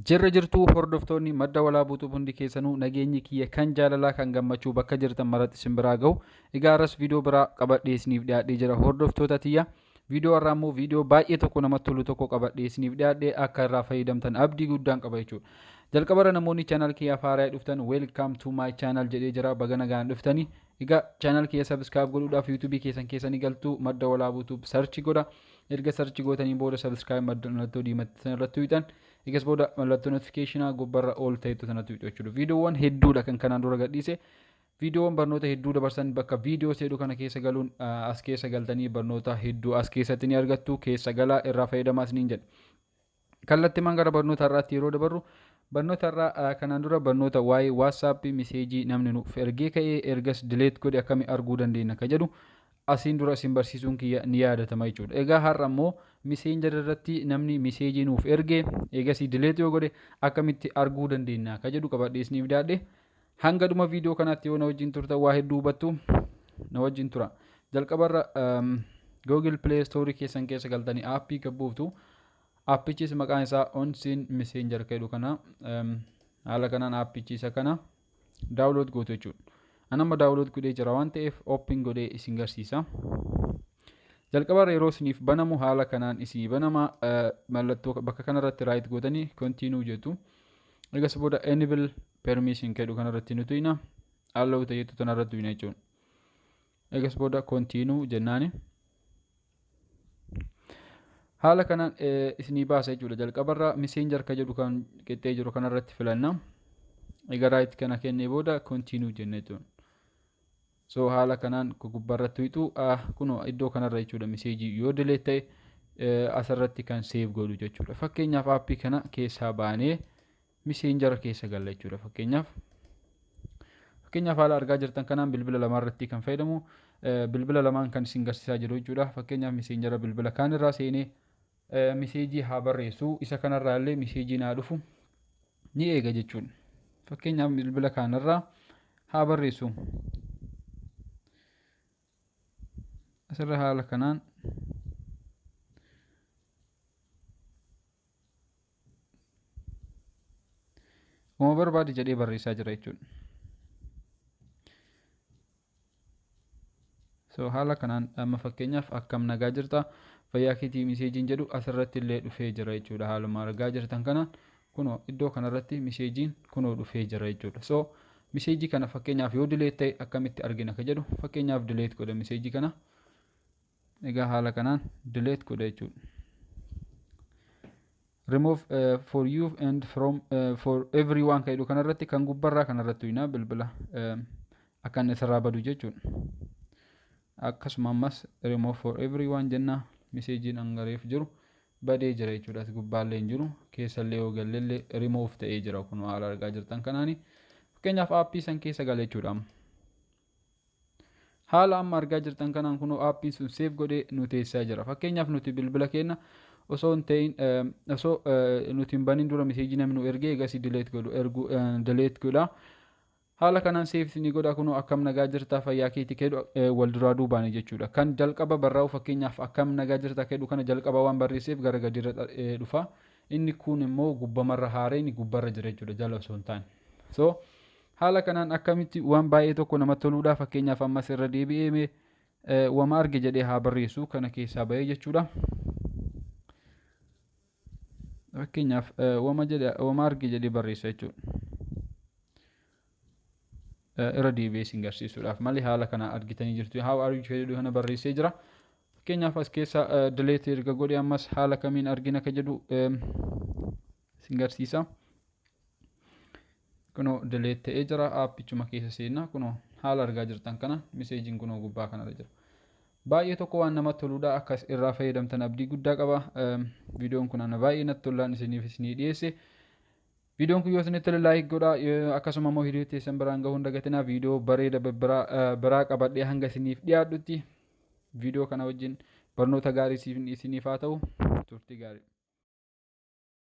Jirra jirtuu hordoftoonni Madda Walaabuu Tube hundi keessanuu nageenyi kiyya kan jaalalaa kan gammachuu bakka jirtan maratti isin biraa gahu. Egaa har'as viidiyoo biraa qabadhee isiniif dhiyaadhee jira hordoftoota tiyya. Viidiyoo har'aa immoo viidiyoo baay'ee tokko namatti tolu tokko qabadhee isiniif dhiyaadhee akka irraa fayyadamtan abdii guddaan qaba jechuudha. Jalqabarra namoonni channel kiyyaaf haaraa dhuftan welcome to my channel jedhee jira, baga nagaan dhuftanii. Egaa channel kiyya subscribe godhuudhaaf YouTube keessan keessa ni galtu, Madda Walaabuu Tube search godha. Erga search gootanii booda subscribe madda mallattoo diimatti sana irratti tuqxan. Egas booda mallattoo notification gubbarra all ta'etu sana tuqxu jechuudha. Viidiyoowwan hedduudha kan kanaan dura gadhiise. Viidiyoowwan barnoota hedduu dabarsan bakka viidiyoo jedhu kana keessa galuun as keessa galtanii barnoota hedduu as keessatti ni argattu, keessa galaa irraa fayyadamaa isiniin jedha. Kallattimaan gara barnoota har'aatti yeroo dabarru, barnoota har'aa kanaan dura barnoota waa'ee WhatsApp message namni nuuf ergee ka'ee ergas delete godhe akkami arguu dandeenya ka jedhu asiin dura isin barsiisuun kiyya ni yaadatama jechuudha. Egaa har'a immoo Messenger irratti namni message nuuf ergee eegasii delete yoo godhe akkamitti arguu dandeenya ka jedhu qabadhee isiniif dhiyaadhe. Hanga dhuma viidiyoo kanaatti yoo na wajjin turtan waa hedduu hubattu, na wajjin tura. Jalqabarra Google Play Store keessan keessa galtanii aappii gabbuuftu. Aappichis maqaan isaa Onsin Messenger jedhu kana, haala kanaan aappichi isa kana download gootu jechuudha. Ani amma download godhee jira waan ta'eef open godhee isin garsiisa. Jalqabarra yeroo isiniif banamu haala kanaan isinii banama, mallattoo bakka kanarratti right gootanii continue jettu. Egas booda enable permission jedhu kanarratti nu tuyna. Allow ta'etu tanarratti tuyna jechuudha. Egas booda continue jennaani. Haala kanaan isinii baasa jechuudha. Jalqabarra Messenger ka jedhu kan qixxee jiru kanarratti filanna. Egaa right kana kennee booda continue jenna jechuudha. So haala kanaan gubbaarratti tuqxu, kunoo iddoo kanarra jechuudha, message yoo delete ta'e asirratti kan save godhu jechuudha. Fakkeenyaaf aappii kana keessaa baanee Messenger keessa galla jechuudha. Fakkeenyaaf haala argaa jirtan kanaan bilbila lamaarratti kan fayyadamu, bilbila lamaan kan isin garsiisaa jiru jechuudha. Fakkeenyaaf Messenger bilbila kaanirraa seenee message haa barreessu, isa kanarraa illee message naa dhufu ni eega jechuudha. Fakkeenyaaf bilbila kaanirraa haa barreessu. Asirra haala kanaan uma barbaade jedhee barreessaa jira jechuudha. So haala kanaan amma fakkeenyaaf akkam nagaa jirta, fayyaa keetii messageiin jedhu asirratti illee dhufee jira jechuudha. Haaluma argaa jirtan kanaan kunoo iddoo kanarratti messageiin kunoo dhufee jira jechuudha. So message kana fakkeenyaaf yoo delete ta'e akkamitti argina ka jedhu, fakkeenyaaf delete godha message kana. Egaa haala kanaan delete godha jechuudha. Remove for you and from for everyone ka jedhu kanarratti kan gubbarraa kanarratti tuyna, bilbila akka inni isarraa badu jechuudha. Akkasuma ammas remove for everyone jenna, messageiin hangareef jiru badee jira jechuudha. As gubbaallee hin jiru, keessallee yoo galleellee remove ta'ee jira kun haala argaa jirtan kanaani. Fakkeenyaaf aappii san keessa gala jechuudha. Haala amma argaa jirtan kanaan kunoo aappiin sun save godhee nu teessisaa jira. Fakkeenyaaf nuti bilbila keenya osoo hin ta'in, osoo nuti hin banin dura message namni nu ergee egasii delete godhu ergu delete godha. Haala kanaan save ni godha, kunoo akkam nagaa jirtaa, fayyaa keetii kedhu wal duraa duubaani jechuudha. Kan jalqaba barraa'u fakkeenyaaf akkam nagaa jirtaa kedhu kana jalqaba waan barreesseef gara gadiirra dhufa. Inni kun immoo gubbamarra haareen gubbarra jira jechuudha, jala osoo hin taane. So haala kanaan akkamitti waan baay'ee tokko namatti toluudha. Fakkeenyaaf ammas irra deebi'ee wama arge jedhee haa barreessu, kana keessaa bahee jechuudha. Fakkeenyaaf wama jedhe, wama arge jedhee barreessa jechuudha. Irra deebi'ee isin garsiisuudhaaf malee haala kana argitanii jirtu. How are you jedhu kana barreessee jira. Fakkeenyaaf as keessa delete erga godhe ammas haala kamiin argina ka jedhu isin garsiisa. Kunoo delete ta'ee jira, aappichuma keessa seenna, kunoo haala argaa jirtan kana messageiin kunoo gubbaa kanarra jira. Baay'ee tokko waan namatti toluudha, akkas irraa fayyadamtan abdii guddaa qaba. Viidiyoon kun ana baay'ee natti tolaan isiniif isinii dhiyeesse. Viidiyoon kun yoo isinitti tole like godhaa, akkasuma immoo hiriyoota teessan biraan gahuu hin dagatinaa. Viidiyoo bareeda biraa qabadhee hanga isiniif dhiyaadhutti viidiyoo kana wajjin barnoota gaarii isiniif haa ta'u, turtii gaarii.